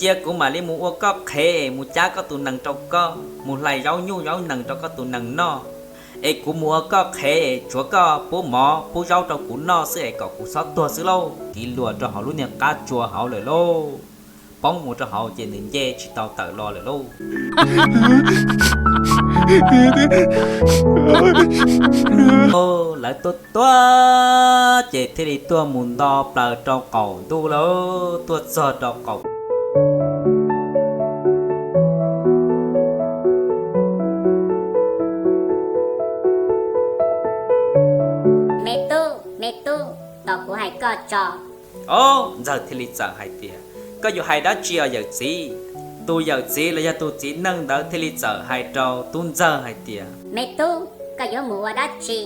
Cia kuv mam li mus ua koj qhev, mus cab koj tus nees rau koj, mus hlais zaub nyuj zaub nees rau koj tus nees noj. Es kuv mus ua koj qhev, tsuav koj pub mov pub zaub rau kuv noj xwb es kom kuv txhob tuag xwb lauj. Kiv luas rau hauv lub niag qab tsua hauv lawm lauj. Poob mus rau hauv ces nws nce tsis tau tawm los lawm lauj. Lawv tuaj tuaj ces thiaj li tuaj mus nto plaws rau qaum ntuj lawm, tuaj txog rau qaum. Me tub, me tub, tos kuv hais koj tso. Ob, ntxawg thiaj li txawm hais tias, koj yuav hais dab tsi os yawm txiv? Tus yawm txiv los yog tus txiv neej ntawd thiaj li txawm hais rau tub ntxawg hais tias, me tub, koj yuav mus ua dab tsi?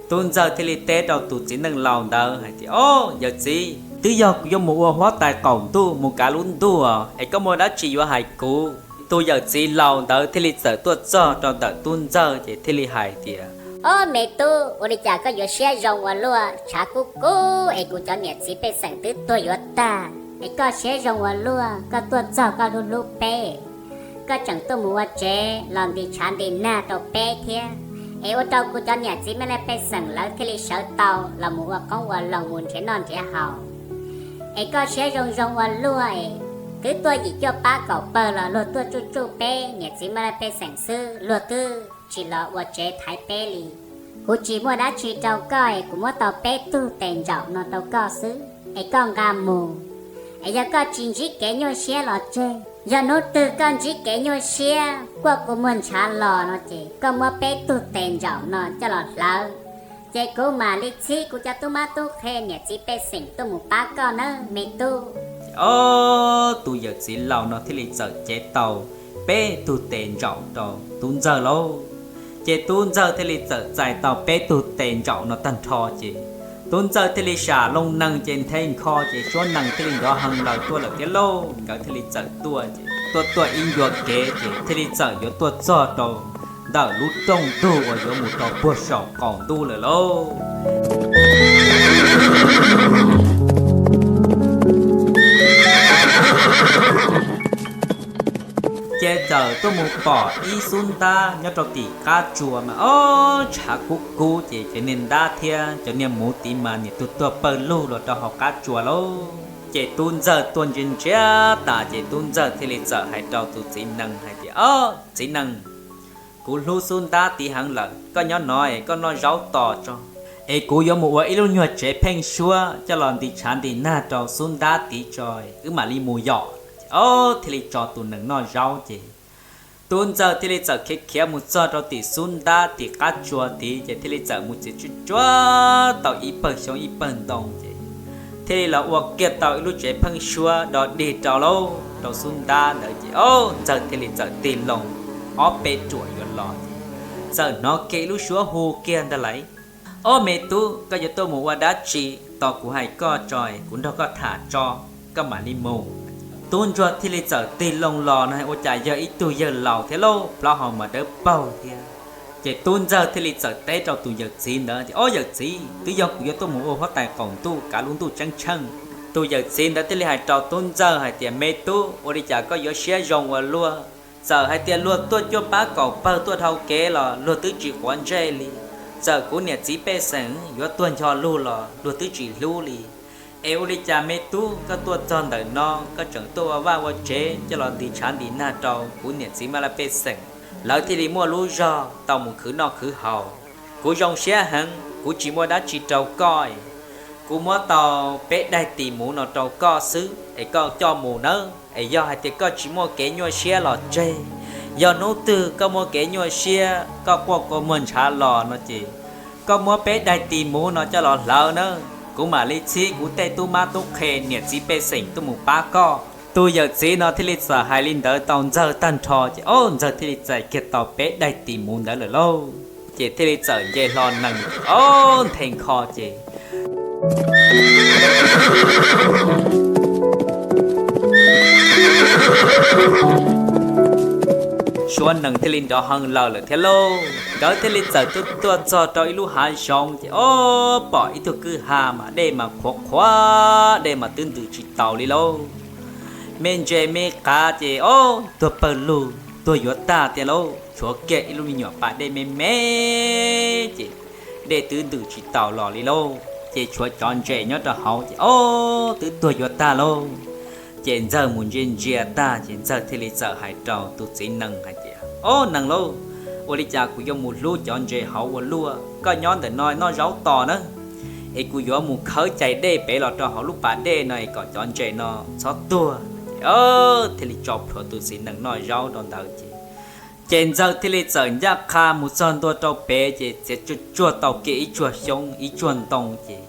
Tub ntxawg thiaj li teb rau tus txiv neej laus ntawd hais tias, ob, yawm txiv, twb yog kuv yuav mus ua huab tais qaum ntuj mus kav lub ntuj es koj muaj dab tsi yuav hais kuv? Tus yawm txiv laus ntawd thiaj li txawm tuaj txog rau ntawm tub ntxawg ces thiaj li hais tias, ob, me tub, ua li cas koj yuav siab zoo ua luaj, tshav kub kub es kuv cov niam txiv pej xeem twb tuag yuav tag es koj siab zoo ua luaj, koj tuaj txog koj hlub hlub peb, koj tseem tuaj mus ua tsev los nti tshav nti nag rau peb thiab, es ua rau kuv cov niam txiv mej laj pej xeem lawv thiaj li sawv tau los mus ua qoob ua loo mus nrhiav noj nrhiav haus. Es koj siab zoo zoo ua luaj es twb tuaj yim cuaj pab kaum pawg los luag tuaj tsuj tsuj peb niam txiv mej laj pej xeem xwb, luag twb tsis los ua tsev thaiv peb li. Kuv tsis muaj dab tsi rau koj es kuv muab tau peb tug tes ntsaum no rau koj xwb es koj nqa mus. Es yog koj tsis ntsib kev nyuaj siab los tseg, yog hnub twg koj ntsib kev nyuaj siab kuaj kua muag ntshav los no ces koj muab peb tug tes ntsaum no coj los hlawv, ces kuv mam li txhib kuv cov tub mab tub qhe niam txiv pej xeem tuaj mus pab koj nawb me tub. Ob, tus yawm txiv laus no thiaj li txawm cev tau peb tug tes ntsaum rau tub ntxawg lauj. Ces tub ntxawg thiaj li txawm txais tau peb tug tes ntsaum no tag nrho ces tub ntxawg thiaj li sam loo nees ces nthe nkho ces suab nees thiaj li nrov heev laws tuaj lawm thiab lauj. Nkawd thiaj li txawm tuaj ces tuaj tuaj ib ncua kev ces thiaj li txawm yuav tuaj txog rau ntawm lub rooj ntug uas yuav mus rau puag saum qaum ntuj lawm lauj. Ces txawm tuaj mus pom ib xub ntab nyob rau tim qab tsua mas ob tshav kub kub ces cov niag ntab thiab cov niag muv tid mas niam tuag tuag pawg lug los rau hauv qab tsua lauj. Ces tub ntxawg tuaj ntsia ntsia tas ces tub ntxawg thiaj li txawm hais rau tus txiv nees hais tias, ob, txiv nees, kuv hlub xub ntab tid heev lawm, koj nyob no es koj noj zaub tos tso, es kuv yuav mus ua ib lub nyuag tsev pheeb suab coj los nti tshav nti nag rau xub ntab tid tso, wb mam li mus yom. Ob, thiaj li tso tus nees noj zaub ces tub ntxawg thiaj li txawm khiav khiav mus txog rau tim xub ntab tim qab tsua tid ces thiaj li txawm mus txiav tsuj tsuav tau ib pawg xyoob ib pawg ntoo ces thiaj li los ua kiag tau ib lub tsev pheeb suab do dig rau lauj, rau xub ntab ntawd ces ob, ntxawg thiaj li txawm tig loo ob peb ruam yuav los ces txawm hnov kiag ib lub suab hu kiag ntag lais, ob, me tub, koj yuav tuaj mus ua dab tsi? Tos kuv hais koj tso, kuv nrog koj tham tso, koj mam li mus. Tub ntsuag thiaj li txawm tig loo los no ua cas yog ib tug yawg laus thiab lauj, plaub hau mas dawb paug thiab. Ces tub ntxawg thiaj li txawm teb rau tus yawm txiv ntawd tias, ob, yawm txiv, twb yog kuv yuav tuaj mus ua huab tais qaum ntuj kav lub ntuj tseeb tsheej. Tus yawm txiv ntawd thiaj li hais rau tub ntxawg hais tias, me tub, ua li cas koj yuav siab zoo ua luaj? Txawm hais tias luag tuaj cuaj pab kaum pawg tuaj dhau kev los luag twb tsis quav ntsej li. Txawm kuv niam txiv pej xeem yuav tuag ncho lug los luag twb tsis hlub li. Es ua li cas me tub, koj tuaj txog ntawm no koj tseem tuaj ua vaj ua tsev coj los nti tshav nti nag rau kuv niam txiv maj laj pej xeem, lawv thiaj li muaj lub zog tau mus khwv noj khwv haus. Kuv zoo siab heev, kuv tsis muaj dab tsi rau koj. Kuv muab tau peb daig tis muv no rau koj xwb es koj coj mus nawb. Es yog hais tias koj tsis muaj kev nyuaj siab los tseg, yog hnub twg koj muaj kev nyuaj siab koj quaj kua muag ntshav los no ces koj muab peb daig tis muv no coj los hlawv nawb, kuv mam li txhib kuv tej tub mab tub qhe niam txiv pej xeem tuaj mus pab koj. Tus yawm txiv no thiaj li txawm hais li ntawd tau ntxawg tag nrho ces ob, ntxawg thiaj li txais kiag tau peb daig tis muv ntawd lawm lauj. Ces thiaj li txawm nce hlo nees ces ob, nthe nkho ces suab nees thiaj li nrov heev laws lawm thiab lauj. Nkawd thiaj li txawm tuaj tuaj txog rau ib lub hav zoov ces ob, pom ib tug kwj ha mas dej mas qhuav qhuav, dej mas twb ntws tsis taus li lauj. Me ntses me qav ces o, tuag pawg lug, tuag yuav tag tiag lauj. Tshuav kiag ib lub me nyuam pas dej me me ces dej twb ntws tsis taus los li lauj. Ces tshuav cov ntses nyob rau hauv ces o, twb tuag yuav tag lauj. Ces Ntxawg mus ntsia ntsia tag ces Ntxawg thiaj li txawm hais rau tus txiv nees hais tias, Ob nees lauj, ua li cas kuv yuav mus hlub cov ntses hauv ua luaj, koj nyob ntawm no noj zaub tos na, es kuv yuav mus khawb cais dej pem los rau hauv lub pas dej no es kom cov ntses no txhob tuag. Ces thiaj li tso plhuav tus txiv nees noj zaub rau ntawd ces, ces Ntxawg thiaj li txawm ncaj qha mus txog ntua rau pem ces txiav tsuag tsuag tau kiag ib tsuag xyoob ib tsuag ntoo ces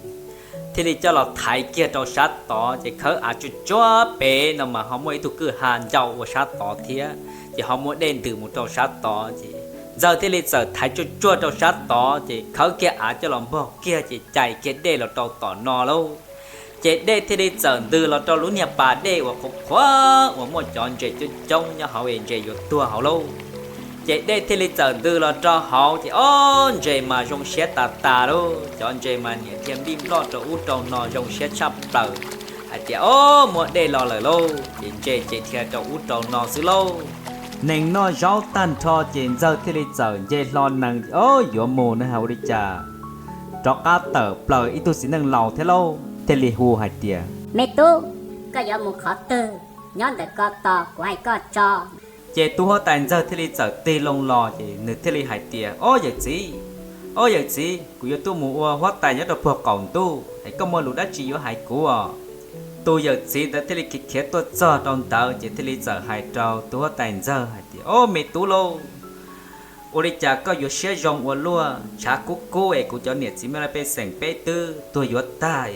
thiaj li coj los thaiv kiag rau sab tod ces khawb av tsuag tsuag pem no mas ho muaj ib tug kwj ha ncau ua sab tod thiab ces ho muaj dej ntws mus rau sab tod ces Ntxawg thiaj li txawm thaiv tsuag tsuag rau sab tod ces khawb kiag av coj los npog kiag ces cais kiag dej los rau tom no lauj. Ces dej thiaj li txawm ntws los rau lub niag pas dej uas qhuav qhuav uas muaj cov ntses coob coob nyob hauv es ntses yuav tuag hauv lauj. Ces dej thiaj li txawm ntws los rau hauv ces ob ntses mas zoo siab tas tas lauj, cov ntses mas niam dhia npij nploj rau ub rau no zoo siab tshaj plaws hais tias, Ob, muaj dej los lawm lauj. Ces ntses ces dhia rau ub rau no xwb lauj. Nees noj zaub tag nrho ces Ntxawg thiaj li txawm nce hlo nees, Ob, yuav mus na ha ua li cas rov qab tawm plaws ib tug txiv neej laus thiab lauj, thiaj li hu hais tias, Me tub, koj yuav mus qhov twg? Nyob ntawm ko tos kuv hais koj tso. Ces tub huab tais Ntxawg thiaj li txawm tig loo los ces nws thiaj li hais tias, Ob yawm txiv, ob yawm txiv, kuv yuav tuaj mus ua huab tais nyob rau puag qaum ntuj es koj muaj lus dab tsi yuav hais kuv os? Tus yawm txiv ntawd thiaj li khiav khiav tuaj txog rau ntawd ces thiaj li txawm hais rau tub huab tais Ntxawg hais tias, Ob me tub lauj, ua li cas koj yuav siab zoo ua luaj? Tshav kub kub es kuv cov niam txiv me laj pej xeem peb twb tuag yuav tag,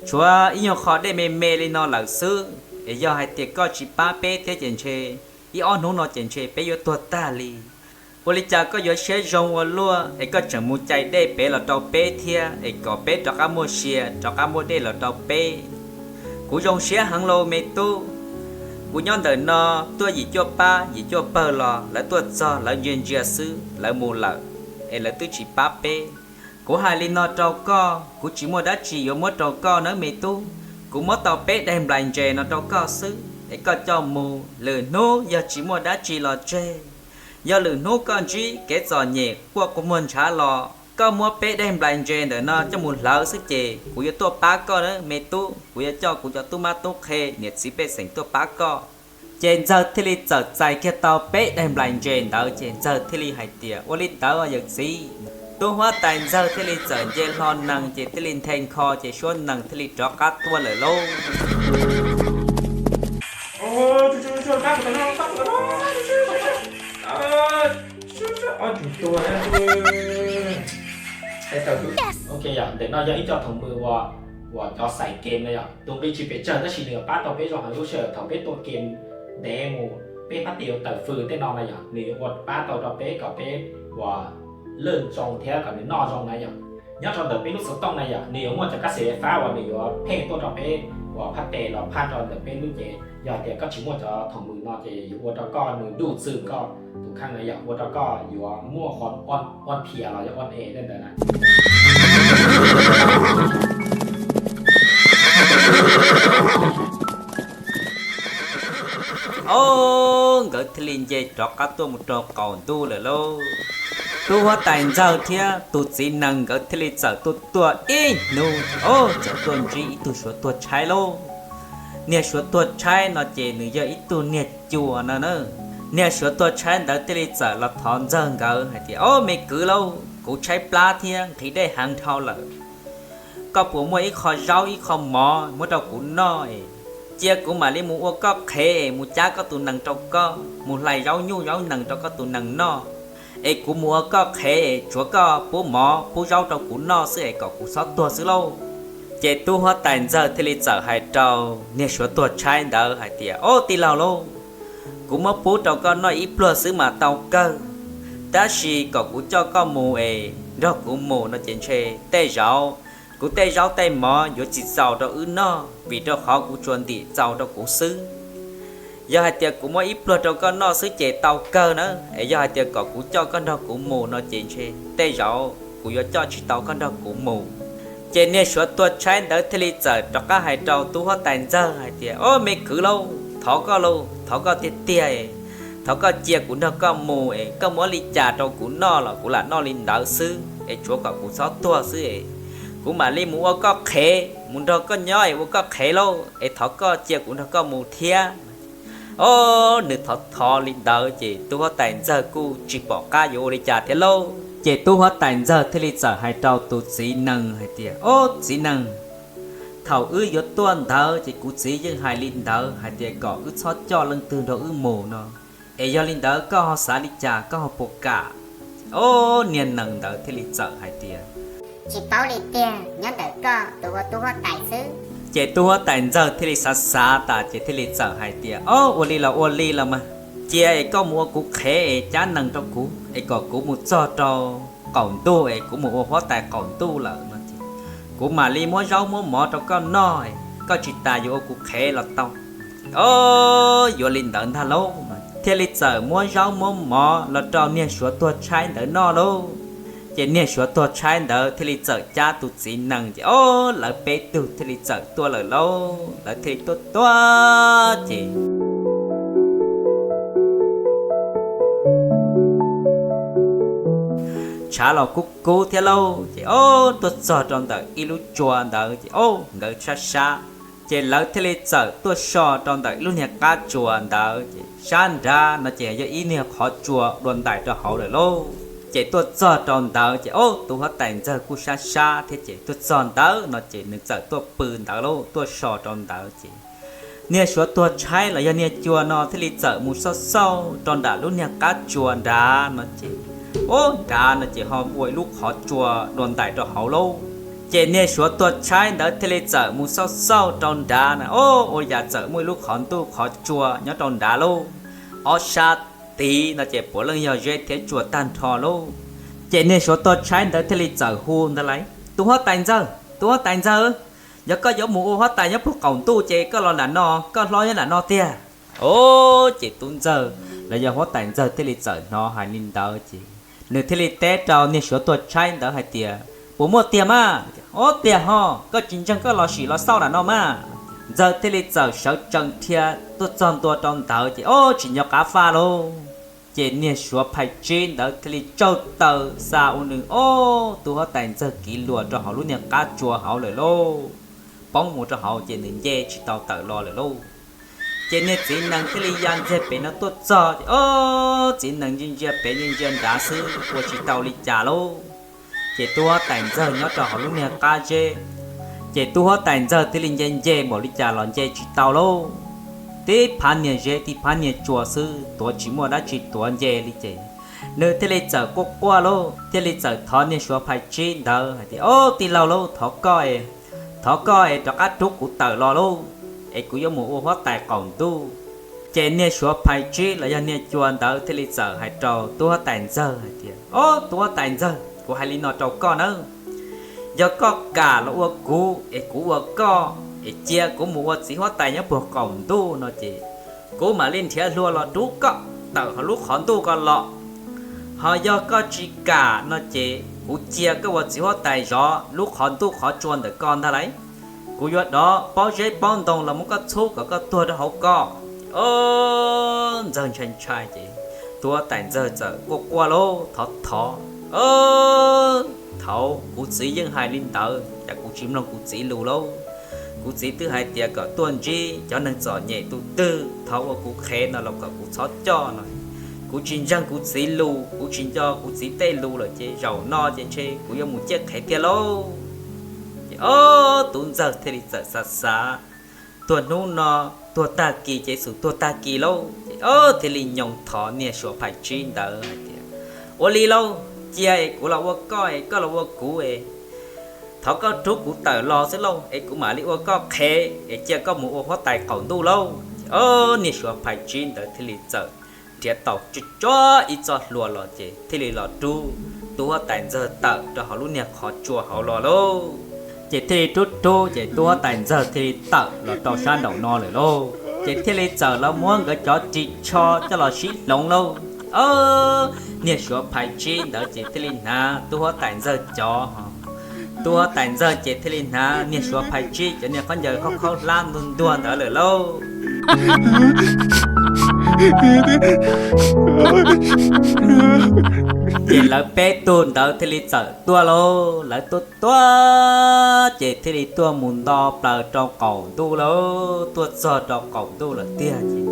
tshuav ib nyuag qho dej me me li no lawm xwb es yog hais tias koj tsis pab peb thiab ces ntshe ib ob hnub no ces ntshe peb yuav tuag tag li. Ua li cas koj yuav siab zoo ua luaj es koj tseem mus cais dej pem los rau peb thiab es kom peb rov qab muaj sia rov qab muaj dej los rau peb? Kuv zoo siab heev lauj me tub. Kuv nyob ntawm no tuaj yim cuaj pab yim cuaj pawg los lawv tuaj txog lawv ntsia ntsia xwb lawv mus lawm es lawv twb tsis pab peb. Kuv hais li no rau koj, kuv tsis muaj dab tsi yuav muab rau koj nawb me tub. Kuv muab tau peb daim nplais ntses no rau koj xwb es koj coj mus, lwm hnub yog tsis muaj dab tsi los tseg, yog lwm hnub koj ntsib kev txom nyem quaj quas muag ntshav los koj muab peb daim nplais ntses ntawm no coj mus hlawv xwb ces kuv yuav tuaj pab koj nawb me tub. Kuv yuav coj kuv cov tub mab tub qhe niam txiv pej xeem tuaj pab koj. Ces Ntxawg thiaj li txawm txais kiag tau peb daim nplais ntses ntawd ces Ntxawg thiaj li hais tias, Ua li ntawd yawm txiv. Tub huab tais Ntxawg thiaj li txawm nce hlo nees ces thiaj li nthe nkho ces suab nees thiaj li rov qab tuaj lawm lauj. Ntawm no yog ib co thoom mws uas cov xais kem na yog tus nqi tsis pes tsawg tab sis nws yuav pab tau peb zoo heev lub sij hawm thaum peb tua kem ntev mus peb pab tes yuav tawm fws tej no na yog nws yuav ua pab tau rau peb kom peb uas lwj zoo thiab kom nws noj zoo na yog. Nyob rau ntawm peb lub xov tooj na yog nws yuav muaj cov kab xim fais fab uas nws yuav pheej tuaj rau peb uas phab tes los phaj rau ntawm peb lub cev. Yog hais tias koj tsis muaj cov thoom mws no ces yuav ua rau koj nws duj txwm koj tus kheej na yog ua rau koj yuav muaj qhov oj phias los yog oj es tej ntawd na. Ob, nkawd thiaj li nce rov qab tuaj mus rau qaum ntuj lawm lauj. Tub huab tais Ntxawg thiab tus txiv nees nkawd thiaj li txawm tuaj tuaj ib hnub, ob, txawm tuaj ntsib ib tug suav tuag tshaib lauj. Niag suav tuag tshaib no ces nws yog ib tug niag cua no na. Niag suav tuag tshaib ntawd thiaj li txawm los thov Ntxawg nkawd hais tias, Ob, me kwv lauj, kuv tshaib plab thiab nqhis dej heev dhau lawm. Koj puas muaj ib qho zaub ib qho mov muab rau kuv noj es cia kuv mam li mus ua koj qhev es mus cab koj tus nees rau koj, mus hlais zaub nyuj zaub nees rau koj tus nees noj, es kuv mus ua koj qhev es tsuav koj pub mov pub zaub rau kuv noj xwb es kom kuv txhob tuag xwb lauj. Ces tub huab tais Ntxawg thiaj li txawm hais rau niag suav tuag tshaib ntawd hais tias, Ob, tij laug lauj, kuv muab pub rau koj noj ib pluag xwb mas tau kawg, tab sis kom kuv coj koj mus es nrog kuv mus no ces ntshe tej zaum kuv tej zaub tej mov yuav tsis txaus rau wb noj vim rau qhov kuv tsuas ntim txaus rau kuv xwb. Yog hais tias kuv muab ib pluag rau koj noj xwb ces tau kawg na, es yog hais tias kom kuv coj koj nrog kuv mus no ces ntshe tej zaum kuv yuav coj tsis tau koj nrog kuv mus. Ces niag suav tuag tshaib ntawd thiaj li txawm rov qab hais rau tub huab tais Ntxawg hais tias, Ob, me kwv lauj, Thov koj lauj, thov koj tiag tiag es, thov koj cia kuv nrog koj mus es koj muab li cas rau kuv noj los kuv lam noj li ntawd xwb es tsuav kom kuv txhob tuag xwb es, kuv mam li mus ua koj qhev, mus nrog koj nyob es ua koj qhev lauj, es thov koj cia kuv nrog koj mus thiab. Ob, nws thov thov li ntawd ces tub huab tais ntxawg kuj tsis pom qab yuav ua li cas thiab lauj. Ces tub huab tais ntxawg thiaj li txawm hais rau tus txiv nees hais tias, Ob, txiv nees, thaum wb yuav tuaj ntawd ces kuv txiv yeej hais li ntawd hais tias kom wb txhob coj leej twg nrog wb mus no. Es yog li ntawd koj ho xav li cas, koj ho puas kam? Ob, niag nees ntawd thiaj li txawm hais tias, Tsis paub li tiag, nyob ntawm koj tus ua tub huab tais xwb. Ces tub huab tais ntxawg thiaj li xav xav tas ces thiaj li txawm hais tias, Ob, ua li los ua li los mas, cia es koj mus ua kuv qhev es cab nees rau kuv es kom kuv mus txog rau qaum ntuj es kuv mus ua huab tais qaum ntuj lawm no ces kuv mam li muab zaub muab mov rau koj noj, koj tsis tas yuav ua kuv qhev los tau. Ob, yuav li ntawd ntag lauj. Thiaj li txawm muab zaub muab mov los rau niag suav tuag tshaib ntawd noj lauj. Ces niag suav tuag tshaib ntawd thiaj li txawm cab tus txiv nees ces ob, lawv peb tug thiaj li txawm tuaj lawm lauj. Lawv thiaj li tuaj tuaj ces tshav los kub kub thiab lauj. Ces ob, tuaj txog rau ntawm ib lub tsua ntawd ces ob, nkawd sab sab. Ces lawv thiaj li txawm tuaj so rau ntawm ib lub niag qab tsua ntawd ces sab nrad no ces yog ib niag qhov tsua dua ntais rau hauv lawm lauj. Ces tuaj txog rau ntawd ces ob, tus huab tais ntxawg kuj sab sab thiab ces tuaj txog ntawd no ces nws txawm tuaj pw ntawd lauj, tuaj so rau ntawd ces niag suav tuag tshaib los yog niag cua no thiaj li txawm mus xauj xauj rau nram lub niag qab tsua nrad no ces ob, nrad no ces ho ua ib lub qhov tsua dua ntais rau hauv lauj. Ces niag suav tuag tshaib ntawd thiaj li txawm mus xauj xauj rau nrad na ob, ua yam txawm muaj ib lub qhov ntuj qhov tsua nyob rau nrad lauj. Ob sab tid no ces puav leej yog zeb thiab tsua tag nrho lauj. Ces niag suav tuag tshaib ntawd thiaj li txawm hu ntawd lais, Tus huab tais ntxawg, tus huab tais ntxawg, yog koj yuav mus ua huab tais nyob puag qaum ntuj ces koj los nram no, koj hlob nyob nram no tiag. Ob, ces tub ntxawg los yog huab tais ntxawg thiaj li txawm hnov hais li ntawd ces nws thiaj li teb rau niag suav tuag tshaib ntawd hais tias, Puas muaj tiag mas? Ob, tiag ho, koj tsis ntseeg koj los sim los xauj nram no mas. Ntxawg thiaj li txawm sawv tsees dhia tuaj txog ntua rau ntawd ces ob, tsis nco qab faj lauj. Ces niag suav phais tsib ntawd thiaj li tsaug taw xa ua nws ob, tus huab tais ntxawg kiv luas rau hauv lub niag qab tsua hauv lawm lauj. Poob mus rau hauv ces nws nce tsis tau tawm los lawm lauj. Ces niag txiv nees thiaj li ya ntxiag pem no tuaj txog ces ob, txiv nees ntsia ntsia pem ntsia ntsia nrad xwb ua tsis tau li cas lauj. Ces tub huab tais ntxawg nyob rau hauv lub niag qab zeb, ces tub huab tais ntxawg thiaj li nce nce npaum li cas los nce tsis tau lauj. Tib phav niag zeb tib phav niag tsua xwb, tuav tsis muaj dab tsi tuav nce li ces nws thiaj li txawm quaj quaj lauj, thiaj li txawm thov niag suav phais tsib ntawd hais tias, Ob, tij laug lauj, thov koj es, thov koj es rov qab rub kuv tawm los lauj, es kuv yuav mus ua huab tais qaum ntuj. Ces niag suav phais tsib los yog niag cua ntawd thiaj li txawm hais rau tub huab tais ntxawg hais tias, Ob, tub huab tais ntxawg, kuv hais li no rau koj nawb, yog koj kam los ua kuv es kuv ua koj, es cia kuv mus ua txiv huab tais nyob puag qaum ntuj no ces kuv mam li nrhiav hlua los rub koj tawm hauv lub qhov ntuj ko los. Ho yog koj tsis kam no ces kuv cia koj ua txiv huab tais zov lub qhov ntuj qhov tsua ntawm ko ntag lauj. Kuv yuav dov pob zeb pob ntoo los muab koj txhub kom koj tuag rau hauv ko. Ob, ntxawg ntshai ntshai ces tub huab tais ntxawg txawm quaj quaj lauj, thov thov, Ob, thaud kuv txiv yeej hais li ntawd, cas kuv tsis mloog kuv txiv lus lauj. Kuv txiv twb hais tias kom tuaj ntsib cov neeg txom nyem tus twg, thov ua kuv qhev no los kom kuv txhob coj no. Kuv tsis ntseeg kuv txiv lus, kuv tsis nco kuv txiv tej lus lawm ces zaum no ces ntshe kuv yuav mus ciaj qhev tiag lauj. Ces ob, tub ntxawg thiaj li txawm xav xav, tuag hnub no, tuag tag kis ces xum tuag tag kis lauj. Ces ob, thiaj li nyoos thov niag suav phais tsib ntawd hais tias, Ua li lauj, cia es kuv los ua koj es koj los ua kuv es, thov koj rub kuv tawm los xwb lauj, es kuv mam li ua koj qhev es cia koj mus ua huab tais qaum ntuj lauj. Ces ob, niag suav phais tsib ntawd thiaj li txawm nrhiav tau tsuj tsuag ib txoj hlua los ces thiaj li los rub tub huab tais ntxawg tawm rau hauv lub niag qhov tsua hauv los lauj. Ces thiaj li rub rub ces tub huab tais ntxawg thiaj li tawm los rau sab nraum no lawm lauj. Ces thiaj li txawm los muab nkawd cov ris tsho coj los sib hloov lauj. Ob, niag suav phais tsib ntawd ces thiaj li hnav tub huab tais ntxawg cov, tub huab tais ntxawg ces thiaj li hnav niag suav phais tsib cov niag khaub ncaws khaub khaub hlab ntuag ntuag ntawd lawm lauj. Ces lawv peb tug ntawd thiaj li txawm tuaj lauj. Lawv tuaj tuaj ces thiaj li tuaj mus nto plaws rau qaum ntuj lauj, tuaj txog rau qaum ntuj lawm tiag ces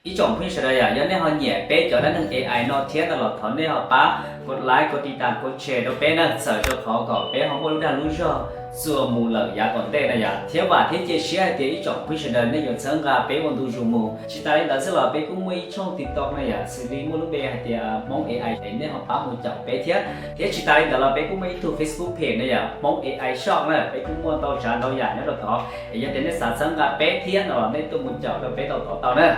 Ib tsoom phooj ywg sawv daws yom, yog nej ho nyiam peb cov dab neeg A I no thiab no los thov nej ho pab kov like, kov tiv tas, kov share rau peb na, txhawm rau qhov kom peb ho muaj lub dag lub zog txuas mus lawm yav tom ntej na yom. Thiab vam thiab cia siab hais tias ib tsoom phooj ywg sawv daws nej yuav txhawb nqa peb ua ntu zus mus. Tsis tas li ntawd xwb los peb kuj muaj ib tshooj TikTok na yom, xws li muaj lub npe hais tias Hmoob A I es nej ho pab mus caum peb thiab. Thiab tsis tas li ntawd los peb kuj muaj ib tug Facebook page na yom, Hmoob A I Shop na, peb kuj muaj ntau tsav ntau yam nyob rau tod. Es yog tias nej xav txhawb nqa peb thiab no los nej tuaj mus caum rau peb tau tod tau na.